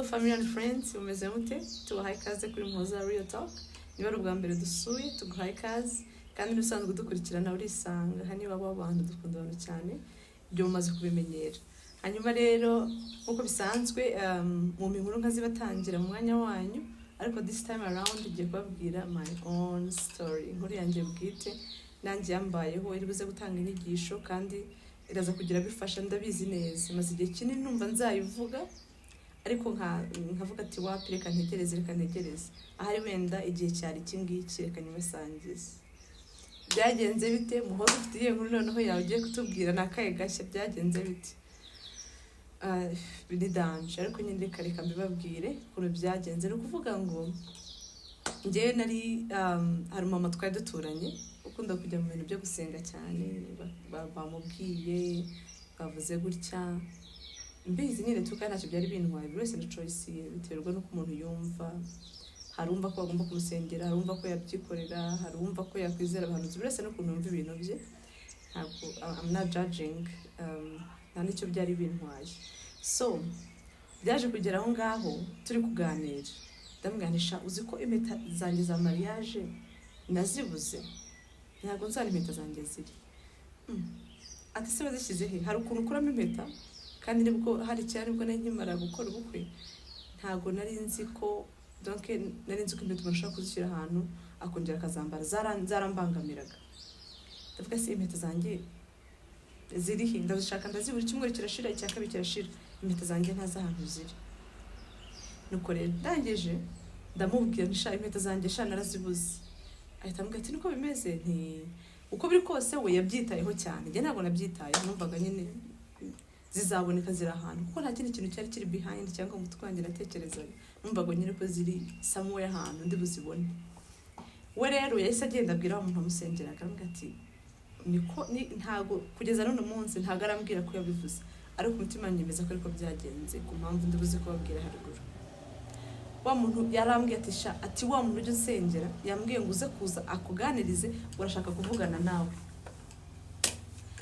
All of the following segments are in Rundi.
Family and friends, mumeze mute? Tubahaye ikaze kuri Muhoza Real Talk. Niba ari ubwa mbere dusuye, tuguhaye ikaze, kandi n'usanzwe udukurikirana urisanga. Hano iwabo abantu dukunda abantu cyane, ibyo mumaze kubimenyera. Hanyuma rero, nk'uko bisanzwe, mu nkuru nkazibatangira mu mwanya wanyu, ariko this time around ngiye kubabwira my own story, inkuru yanjye bwite nanjye yambayeho, iri buze gutanga inyigisho kandi iraza kugira bifasha, ndabizi neza. Maze igihe kinini numva nzayivuga, ariko nkavuga ati: "Wapi, reka ntegereze, reka ntegereze, ahari wenda igihe cyari iki ngiki, reka nyibasangize." Byagenze bite, Muhoza? Ufite iyihe nkuru noneho yawe ugiye kutubwira? Ni akahe gashya? Byagenze bite? Ah, ni danger, ariko nyine reka mbibabwire ukuntu byagenze. Ni ukuvuga ngo njyewe nari hari umumama twari duturanye ukunda kujya mu bintu byo gusenga cyane. Bamubwiye bavuze gutya, mbizi nyine tu, kandi ntacyo byari bintwaye. Buri wese na choice ye, biterwa n'uko umuntu yumva. Hari umva ko bagomba kumusengera, hari umva ko yabyikorera, hari umva ko yakwizera abahanuzi. Buri wese n'ukuntu yumva ibintu bye. Ntabwo, I'm not judging, nta n'icyo byari bintwaye. So byaje kugera aho ngaho turi kuganira, ndamubwira: "Uzi ko impeta zanjye za mariage nazibuze? Ntabwo nzana impeta zanjye ziri." Ati: "Se wazishyize he?" Hari ukuntu ukuramo impeta, kandi nibwo hari kera, nibwo nari nkimara gukora ubukwe, ntabwo nari nzi ko, donc nari nzi ko impeta umuntu ashobora kuzishyira ahantu akongera akazambara. Zarambangamiraga. Ndavuga: "Se impeta zanjye ziri he?" Ndazishaka ndazibura. Icyumweru kirashira, icya kabiri kirashira, impeta zanjye ntazi ahantu ziri. Nuko rero ndangije ndamubwira nti: "Sha, impeta zanjye sha narazibuze." Ahita ambwira ati: "Niko bimeze?" Nti uko biri kose we yabyitayeho cyane, njye ntabwo nabyitayeho. Numvaga nyine zizaboneka, ziri ahantu, kuko nta kindi kintu cyari kiri behind cyangwa mu mutwe wanjye natekerezaga. Numvaga nyine ko ziri somewhere, ahantu ndi buzibone. We rero yahise agenda abwira wa muntu wamusengeraga, aramubwira ati niko ni ntago kugeza n'uno munsi ntago arambwira ko yabivuze, ariko umutima nyemeza ko ariko byagenze, ku mpamvu ndi buze kubabwira haruguru. Wa muntu yarambwiye ati: "Sha," ati, "wa muntu ujya usengera yambwiye ngo uze kuza akuganirize, urashaka kuvugana nawe."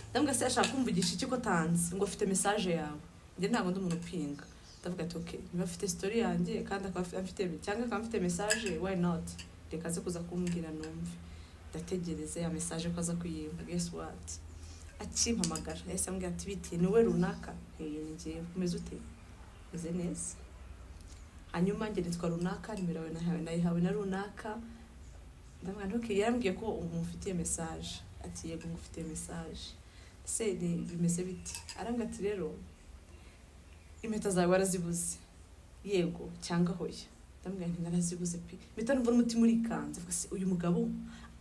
Ndambwira: "Se ashaka kumvugisha iki ko tanzi?" Ngo afite message yawe. Njye ntabwo ndi umuntu upinga. Ndavuga ati: "Okay, niba afite story yanjye kandi akaba afite cyangwa akaba afite message, why not? Reka aze kuza kumbwira numve." Ndategereza ya message ko aza kuyimpa. Guess what? Akimpamagara yahise ambwira ati: "Biti ni wowe runaka?" "Hey, ni njyewe. Umeze ute?" "Meze neza." "Hanyuma njye nitwa runaka, nimero yawe nayihawe na runaka." Ndamubwira nti: "Okay, yarambwiye ko umufitiye message." Ati: "Yego, ngufitiye message." "Se ni bimeze biti?" Arambwira ati: "Rero impeta zawe warazibuze, yego cyangwa hoya?" Ndamubwira nti: "Narazibuze pe." Mpita numva n'umutima urikanze. Mvuga: "Se uyu mugabo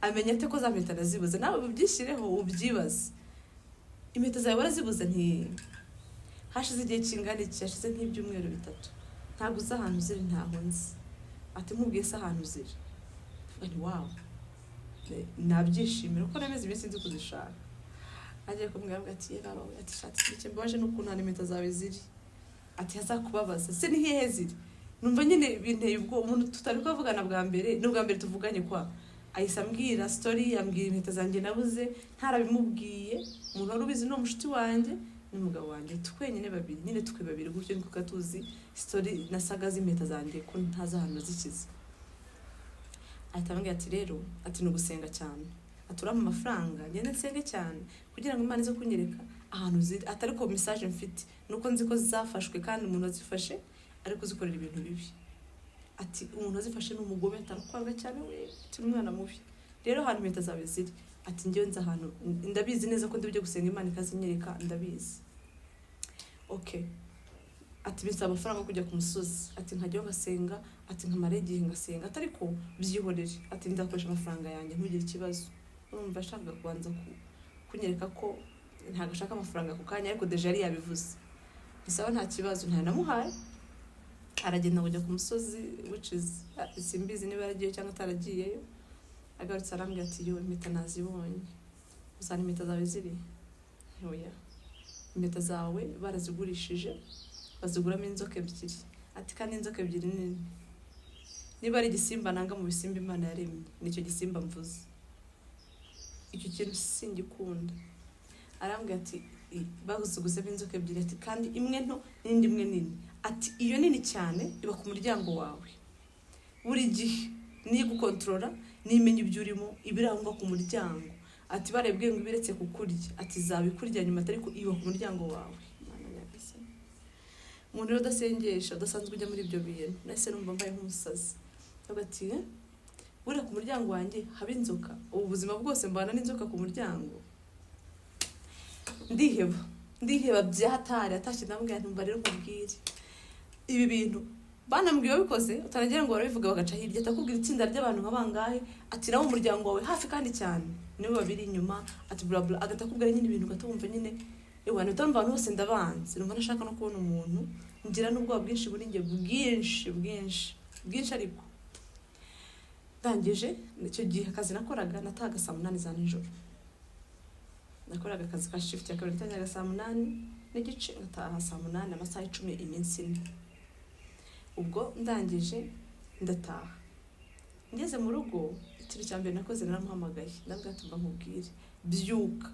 amenya ate ko za mpeta nazibuze?" Nawe ubyishyireho ubyibaze. "Impeta zawe warazibuze?" Nti: "Hashize igihe kingana iki?" "Hashize nk'ibyumweru 3." "Ntabwo uzi ahantu ziri?" "Ntaho nzi." Ati: "Nkubwiye se ahantu ziri?" Ndavuga nti: "Wow, nabyishimira kuko namaze iminsi nzi kuzishaka." Agiye kumbwira, avuga ati: "Ye baba we," ati: "Shati icyo mbabaje ni ukuntu ahantu impeta zawe ziri." Ati: "Hazakubabaza se ni hehe ziri?" Numva nyine binteye ubwo umuntu tutari kuvugana bwa mbere, n'ubwa mbere tuvuganye kwa ahise ambwira story, ambwira impeta zanjye nabuze ntarabimubwiye. Umuntu wari ubizi ni umushuti wanjye n'umugabo wanjye, twenyine babiri nyine, twe babiri gutyo niko tuzi story na saga z'impeta zanjye, ko ntazi ahantu nazikize. Ahita ambwira ati: "Rero," ati, "ni ugusenga cyane." Ati: "Urampa amafaranga ngende nsenge cyane kugira ngo Imana ize kunyereka ahantu ziri." Atari ko message mfite nuko nzi ko zafashwe, kandi umuntu wazifashe ari kuzikorera ibintu bibi. Ati: "Umuntu wazifashe ni umugome, atarakwanga cyane we." Ati: "Ni umwana mubi. Rero ahantu impeta zawe ziri," ati, "njyewe nzi ahantu, ndabizi neza ko ndi bujye gusenga Imana ikazinyereka, ndabizi." Okay. Ati: "Bisaba amafaranga yo kujya ku musozi." Ati: "Nkajyaho ngasenga." Ati: "Nkamara igihe ngasenga." Ati: "Ariko byihorere." Ati: "Nzakoresha amafaranga yanjye, ntugire ikibazo." Urumva yashakaga kubanza kunyereka ko ntabwo ashaka amafaranga ako kanya, ariko déjà yari yabivuze. Bisaba nta kibazo, ntayo namuhaye. Aragenda kujya ku musozi, which is simbizi niba yaragiyeyo cyangwa ataragiyeyo. Agarutse arambwira ati: "Yo, impeta nazibonye. Uzana impeta zawe ziri?" "Oya." "Impeta zawe barazigurishije, baziguramo inzoka ebyiri." Ati: "Kandi inzoka ebyiri nini. Niba ari igisimba nanga mu bisimba Imana yaremye, nicyo gisimba mvuze. Icyo kintu singikunda." Arambwira ati: "Baziguzemo inzoka ebyiri." Ati: "Kandi imwe nto n'indi imwe nini." Ati iyo nini cyane iba ku muryango wawe buri gihe, niyo igukontorora, nimenya ibyo urimo, iba iri aho ngaho ku muryango. Ati barebwe ngo ibiretse kukurya, ati zabikurya nyuma, ariko iba ku muryango wawe. Mana nyagasani! Umuntu rero udasengesha, udasanzwe ujya muri ibyo bintu, nahise numva mbaye nk'umusazi. Ndavuga ati: "Eh, buriya ku muryango wanjye haba inzoka? Ubu buzima bwose mbana n'inzoka ku muryango?" Ndiheba, ndiheba byahatari. Atashye ndamubwira nti: "Umva rero nkubwire, ibi bintu banambwiye wabikoze." Utanagira ngo barabivuga bagaca hirya, atakubwira itsinda ry'abantu nka bangahe, ati nawe umuryango wawe hafi kandi cyane nibo babiri inyuma, ati bla bla, agahita akubwira nyine ibintu ugahita wumva nyine ewa utamva. Abantu bose ndabanze, numva ntashaka no kubona umuntu, ngira n'ubwoba bwinshi buri njye, bwinshi bwinshi bwinshi. Ariko ndangije, icyo gihe akazi nakoraga natahaga saa 8 za nijoro. Nakoraga akazi ka shift ya kabiri, natangiraga saa 8:30 ngataha saa 8, amasaha 10, iminsi 4. Ubwo ndangije ndataha, ngeze mu rugo ikintu cya mbere nakoze naramuhamagaye, ndabwira ati: "Mba nkubwire, byuka."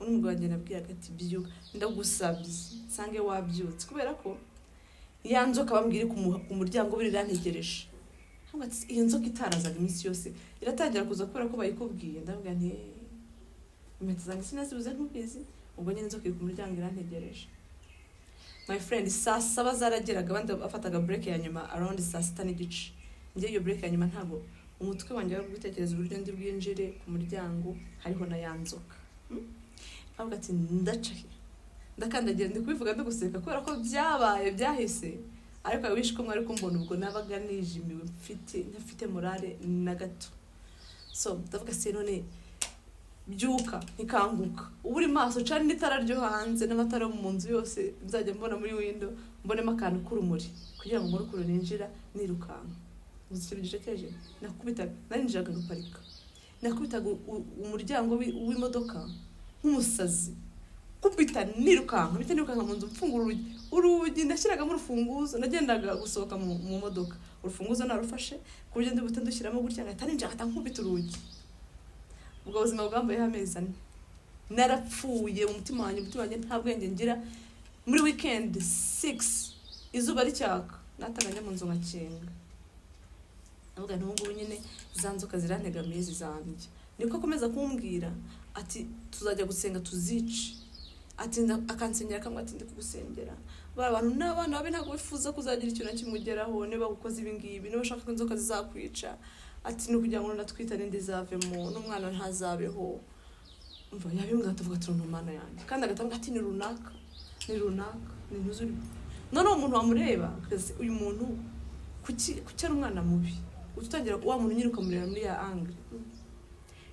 Undi mugabo wanjye nabwiraga ati: "Byuka, ndagusabye nsange wabyutse, kubera ko ya nzoka bambwira ku muryango buri irantegereje." Ntabwo ati iyo nzoka itarazaga iminsi yose iratangira kuza kubera ko bayikubwiye. Ndabwira nti: "Eh, impeta zanjye sinazibuze, ntubizi?" Ubwo nyine inzoka iri ku muryango irantegereje. My friend, saa 7 zarageraga, abandi bafataga break ya nyuma around saa 6:30. Njye iyo break ya nyuma ntabwo umutwe wanjye wari gutekereza uburyo ndi bwinjire ku muryango hariho na ya nzoka. Avuga ati ndaca he, ndakandagira. Ndi kubivuga ndi guseka kubera ko byabaye byahise, ariko I wish ko mwari kumbona ubwo nabaga nijimiwe, mfite ntafite morale na gato. So ndavuga se none byuka, ntikanguka, uba uri maso, cana n'itara ryo hanze n'amatara yo mu nzu yose, nzajya mbona muri window mbonemo akantu k'urumuri kugira ngo mbone ukuntu ninjira nirukanka. Uzi ikintu gishekeje? Nakubitaga, narinjiraga ngaparika, nakubitaga umuryango w'imodoka nk'umusazi, kubita nirukanka, mpita nirukanka mu nzu, mfungura urugi. Urugi nashyiragamo urufunguzo, nagendaga gusohoka mu modoka urufunguzo narufashe ku buryo ndi buhite ndushyiramo gutya, ngahita ninjira, ngahita nkubita urugi. Ubwo buzima bwambayeho amezi 4. Narapfuye mu mutima wanjye, umutima wanjye nta bwenge ngira. Muri weekend 6 izuba ricyaka, nataga njya mu nzu nkakinga. Ndavuga nti: "Ubu ngubu nyine za nzoka zirantegamiye, zizandya." Niko akomeza kumbwira ati: "Tuzajya gusenga tuzice." Ati akansengera, akambwira ati: "Ndi kugusengera, bari abantu n'abana babe ntabwo wifuza kuzagira ikintu na kimwe ugeraho niba ukoze ibi ngibi, niba ushaka ko inzoka zizakwica." Ati ni ukugira ngo natwita n'indi izavemo n'umwana ntazabeho. Umva, yabimbwira atavuga ati: "Ni Mana yanjye." Kandi agatavuga ati: "Ni runaka, ni runaka, ni ntuzuri." Noneho umuntu wamureba akazi, uyu muntu kuki ari umwana mubi? Utangira wa muntu nyine ukamureba muri ya angle: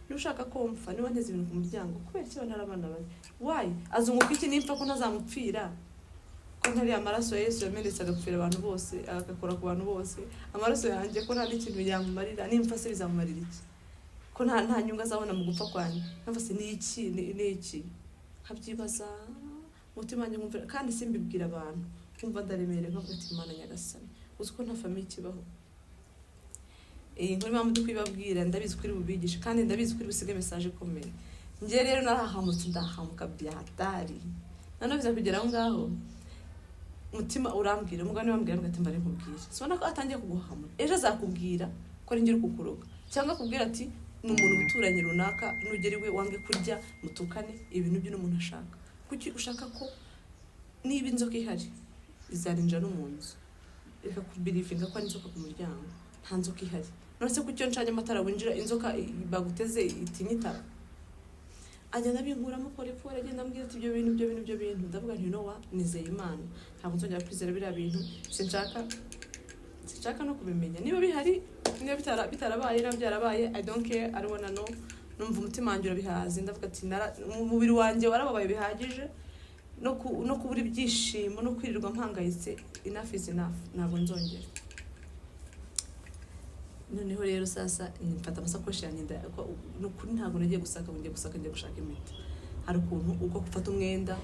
niba ushaka ko mpfa, niba nteze ibintu ku muryango, kubera iki? Abana ari abana babi, why? Azunguka iki nimfa ko ntazamupfira, ko ntari amaraso ya Yesu yamenetse agapfira abantu bose, agakora ku bantu bose? Amaraso yanjye ko nta n'ikintu yamumarira, nimfa se bizamumarira iki, ko nta nyungu azabona mu gupfa kwanjye? Nkumva se ni iki, ni iki? Nkabyibaza umutima wanjye, nkumva kandi simbibwira abantu, nkumva ndaremerewe, nkavuga ati: "Imana nyagasani, uzi ko nta famille ikibaho?" Iyi nkuru impamvu ndi kuyibabwira, ndabizi ko iri bubigishe kandi ndabizi ko iri busige message ikomeye. Njye rero narahahamutse, ndahahamuka byahatari. Noneho biza kugera aho ngaho umutima urambwira, umugani wambwira ngo ati: "Mbare nkubwire, sibona ko atangiye kuguhahamura, ejo azakubwira ko ari njye uri kukuroga, cyangwa akubwira ati ni umuntu uturanye runaka, nugera iwe wange kurya, mutukane." Ibintu byo n'umuntu ashaka, kuki ushaka ko niba inzoka ihari izarinjira no mu nzu? Reka kubelievinga ko ari inzoka ku muryango. Nta nzoka ihari. None se kuki iyo ncanye amatara winjira? Inzoka baguteze itinya itara? Agenda abinkuramo pole pole, agenda ambwira ati ibyo bintu, ibyo bintu, ibyo bintu. Ndavuga nti: "Nowa, nizeye Imana, ntabwo nzongera kwizera biriya bintu, sinshaka no kubimenya niba bihari, niba bitarabaye, niba byarabaye, I don't care, I don't wanna know." Numva umutima wanjye urabihaze. Ndavuga ati umubiri wanjye warababaye bihagije, no kubura ibyishimo no kwirirwa mpangayitse, enough is enough, ntabwo nzongera. Noneho rero sasa mfata amasakoshi yanjye, ni ukuri ntabwo nagiye gusaka ngo ngiye gusaka, ngiye gushaka impeta. Hari ukuntu uko gufata umwenda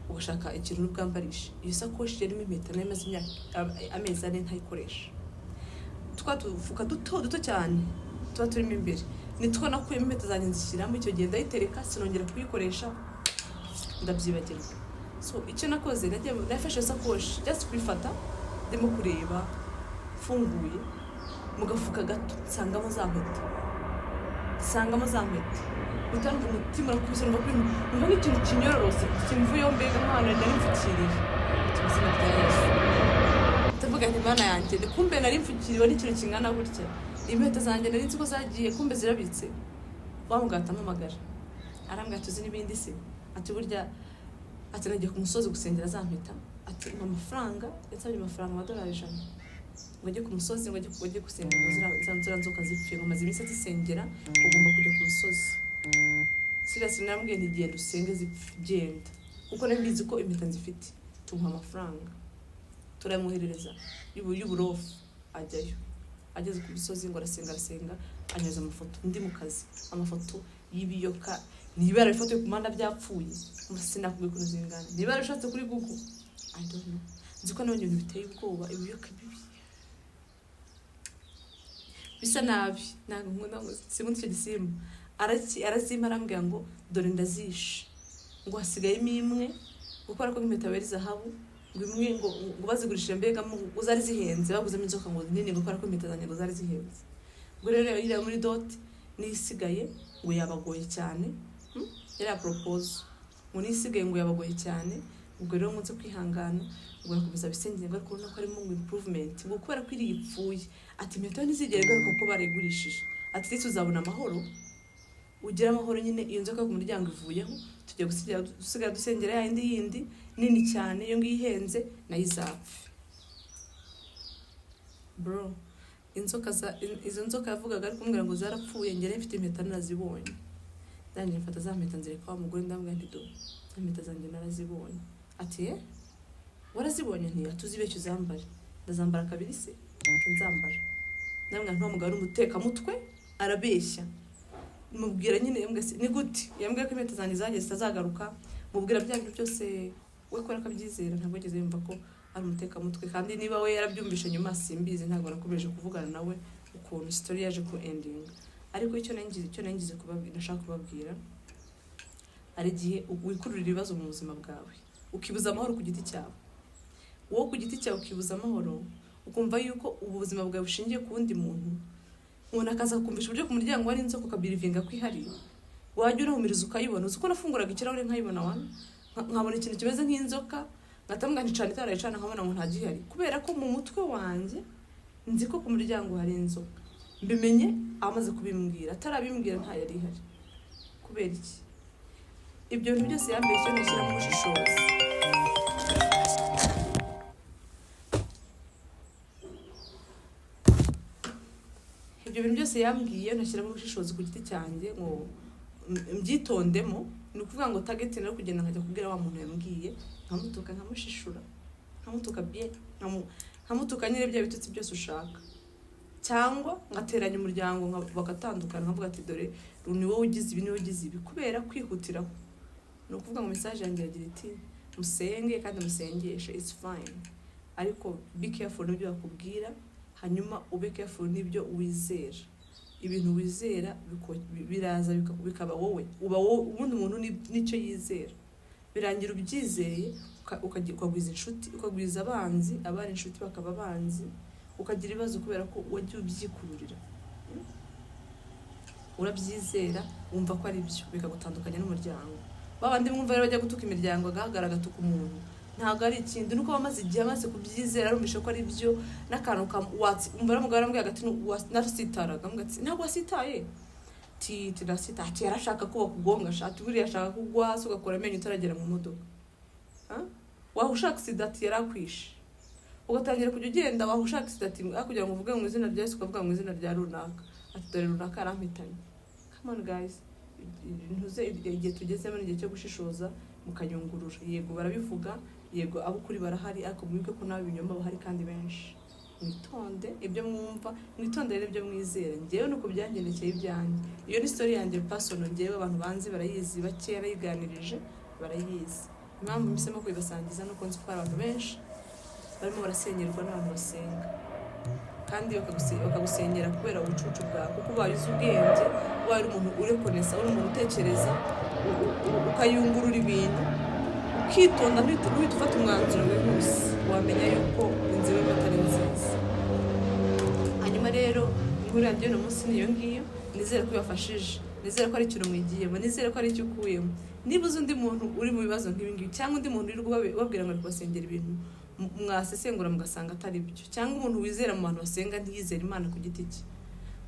ugashaka ikintu n'ubwambarisha. Iyo sakoshi yarimo impeta nayo imaze imyaka, amezi 4 ntayikoresha. Twa tufuka duto duto cyane tuba turimo imbere nitwo nakuyemo impeta zanjye, nzishyiramo. Icyo gihe ndayitereka, sinongera kuyikoresha, ndabyibagirwa. So icyo nakoze, nagiye nafashe iyo sakoshi, just kuyifata. Ndimo kureba, mfunguye mu gafuka gato, nsangamo za mpeta, nsangamo za mpeta. Utanumva umutima urakubise, numva ko numva nk'ikintu kinyororose kimvuyeho, mbega nk'ahantu nari mfukiriye. Ati: "Mu izina rya Yesu." Ndavuga nti: "Mana yanjye, ni kumbe nari mfukiriwe n'ikintu kingana gutya? Impeta zanjye nari nzi ko zagiye, kumbe zirabitse." Wa mugabo atampamagara, arambwira ati: "Uzi n'ibindi se?" Ati: "Burya," ati, "nagiye ku musozi gusengera za mpeta." Ati: "Mpa amafaranga." Yansabye amafaranga, amadolari 100, ngo ajye ku musozi, ngo ajye gusenga ngo ziriya nzoka zipfe, ngo maze iminsi azisengera, ugomba kujya ku musozi. Serious, narambwiye nti: "Genda usenge zipfe, genda," kuko nari mbizi ko impeta nzifite. Tumuha amafaranga, turayamwoherereza y'uburofu, ajyayo. Ageze ku musozi ngo arasenga, arasenga, anyuza amafoto ndi mu kazi, amafoto y'ibiyoka, niba yarabifatiwe ku muhanda byapfuye, sinakubwiye ukuntu zingana, niba yarabishatse kuri Google, I don't know. Nzi ko nabonye ibintu biteye ubwoba, ibiyoka bibi bisa nabi. Ntabwo nkunda ngo sinkunda icyo gisimba. Arazimpa, arambwira ngo: "Dore ndazishe," ngo hasigayemo imwe, gukora ko impeta yari zahabu, ngo imwe ngo bazigurishije, mbega ngo zari zihenze, baguzemo inzoka ngo nini, ngo kubera ko impeta zanjye ngo zari zihenze, ngo rero iriya muri dot niyo isigaye, ngo yabagoye cyane. Yari propose ngo niyo isigaye, ngo yabagoye cyane. Ubwo rero nkunze kwihangana, ngo barakomeza bisengera, ngo ariko ubona ko harimo ngo improvement, ngo kubera ko iriya ipfuye, ati impeta yo ntizigera igaruka kuko barayigurishije. Ati: "Ndetse uzabona amahoro, ugira amahoro nyine, iyo nzoka yo ku muryango ivuyeho, tujya gusigira dusigara dusengera ya yindi yindi nini cyane, iyo ngiyo ihenze nayo izapfe." Bro, inzoka za izo nzoka yavugaga ari kumbwira ngo zarapfuye, ngere mfite impeta narazibonye. Ndangije mfata za mpeta nzereka wa mugore, ndamubwira nti: "Do za mpeta zanjye narazibonye." Ati: "Eh, warazibonye?" Nti: "Atuzibeshye uzambare." Ndazambara kabiri se nzambara. Ndamubwira nti: "Wa mugabo ari umutekamutwe, arabeshya." Mubwira nyine, yambwiye se ni gute yambwiye ko impeta zanjye zagiye zitazagaruka? Mubwira bya bintu byose. We kubera ko abyizera, ntabwo yigeze yumva ko ari umutekamutwe. Kandi niba we yarabyumvishe nyuma simbizi, ntabwo nakomeje kuvugana nawe ukuntu story yaje ku ending. Ariko icyo nangize kubabwira, nashaka kubabwira, hari igihe wikururira ibibazo mu buzima bwawe, ukibuza amahoro ku giti cyawe, wowe ku giti cyawe ukibuza amahoro, ukumva yuko ubu buzima bwawe bushingiye ku wundi muntu. Umuntu akaza kukumvisha uburyo ku muryango hari inzoka, ukabelievinga ko ihari, wajya urahumiriza ukayibona. Uzi ko nafunguraga ikirahure nkayibona wana, nkabona ikintu kimeze nk'inzoka, nkatamubwira nti: "Cana itara." Ricana, nkabona ngo ntagihari, kubera ko mu mutwe wanjye nzi ko ku muryango hari inzoka. Mbimenye amaze kubimbwira, atarabimbwira nta yari ihari. Kubera iki? Ibyo bintu byose yambeshye ntashyiramo ubushishozi. Ibyo bintu byose yambwiye ntashyiramo ubushishozi ku giti cyanjye ngo mbyitondemo. Ni ukuvuga ngo target nari kugenda nkajya kubwira wa muntu yambwiye, nkamutuka, nkamushishura, nkamutuka bien, nkamutuka nyine bya bitutsi byose ushaka, cyangwa ngateranya umuryango bagatandukana, nkavuga ati: "Dore ni wowe ugize ibi, ni wowe ugize ibi," kubera kwihutiraho. Ni ukuvuga ngo message yanjye iragira iti: musenge kandi musengeshe, it's fine, ariko be careful n'ibyo bakubwira, hanyuma ube careful n'ibyo wizera. Ibintu wizera biraza bikaba wowe, uba wowe. Ubundi umuntu nicyo yizera, birangira ubyizeye, ukagwiza inshuti, ukagwiza abanzi, abari inshuti bakaba abanzi, ukagira ibibazo kubera ko wagiye ubyikururira. Urabyizera, wumva ko ari byo, bikagutandukanya n'umuryango. Babandi mwumva rero bajya gutuka imiryango, agahagarara agatuka umuntu, ntabwo ari ikindi, nuko bamaze igihe amaze kubyizera, arumvishe ko ari byo. N'akantu umva umugabo arambwira ati: "Narasitaraga." Amubwira ati: "Ntabwo wasitaye." Ti tirasita. Ati: "Yarashaka ko bakugonga." Ati: "Buriya ashaka kugwa hasi ugakora amenyo utaragera mu modoka. Waba ushaka sida." Ati: "Yarakwishe." Ugatangira kujya ugenda, waba ushaka sida, ati aho kugira ngo uvuge mu izina rya Yesu ukavuga mu izina rya runaka, ati: "Dore runaka yarampitanye." Come on guys, ntuze igihe tugezemo ni igihe cyo gushishoza, mukayungurura. Yego barabivuga, yego ab'ukuri barahari, ariko mwibuke ko nawe ibinyoma bahari kandi benshi. Mwitonde ibyo mwumva, mwitondere ibyo mwizera. Njyewe nuko byangendekeye ibyanjye, iyo ni story yanjye personal. Njyewe abantu banzi barayizi, bakeya nayiganirije barayizi. Impamvu mpisemo kuyibasangiza nuko nzi ko hari abantu benshi barimo barasenyerwa n'abantu basenga, kandi bakagusenyera kubera ubucucu bwawe, kuko ubaye uzi ubwenge, ubaye uri umuntu urekonesa, uri umuntu utekereza, ukayungurura ibintu, Ukitonda, ntuhite ufata umwanzuro wihuse, wamenya yuko inzira urimo atari nziza. Hanyuma rero, inkuru yanjye y'uno munsi niyo ngiyo. Nizere ko ibafashije, nizere ko ari ikintu mwigiyemo, nizere ko ari icyo ukuyemo. Niba uzi undi muntu uri mu bibazo nk'ibi ngibi, cyangwa undi muntu uri ubabwira ngo ari kubasengera ibintu mwasesengura mugasanga atari byo, cyangwa umuntu wizera mu bantu basenga ntiyizere Imana ku giti cye,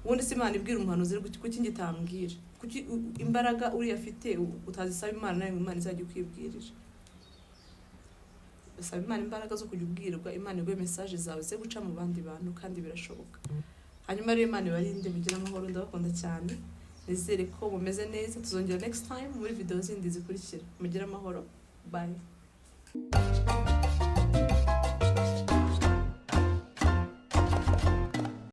ubundi se Imana ibwira umuhanuzi, kuki njye itambwira? Kuki imbaraga uriya afite utazisaba Imana nawe ngo Imana izajya ikwibwirira? Saba Imana imbaraga zo kujya ubwirwa, Imana iguhe message zawe ze guca mu bandi bantu, kandi birashoboka. Hanyuma rero, Imana ibarinde, mugire amahoro. Ndabakunda cyane, nizere ko mumeze neza. Tuzongera next time muri video zindi zikurikira. Mugire amahoro, bye.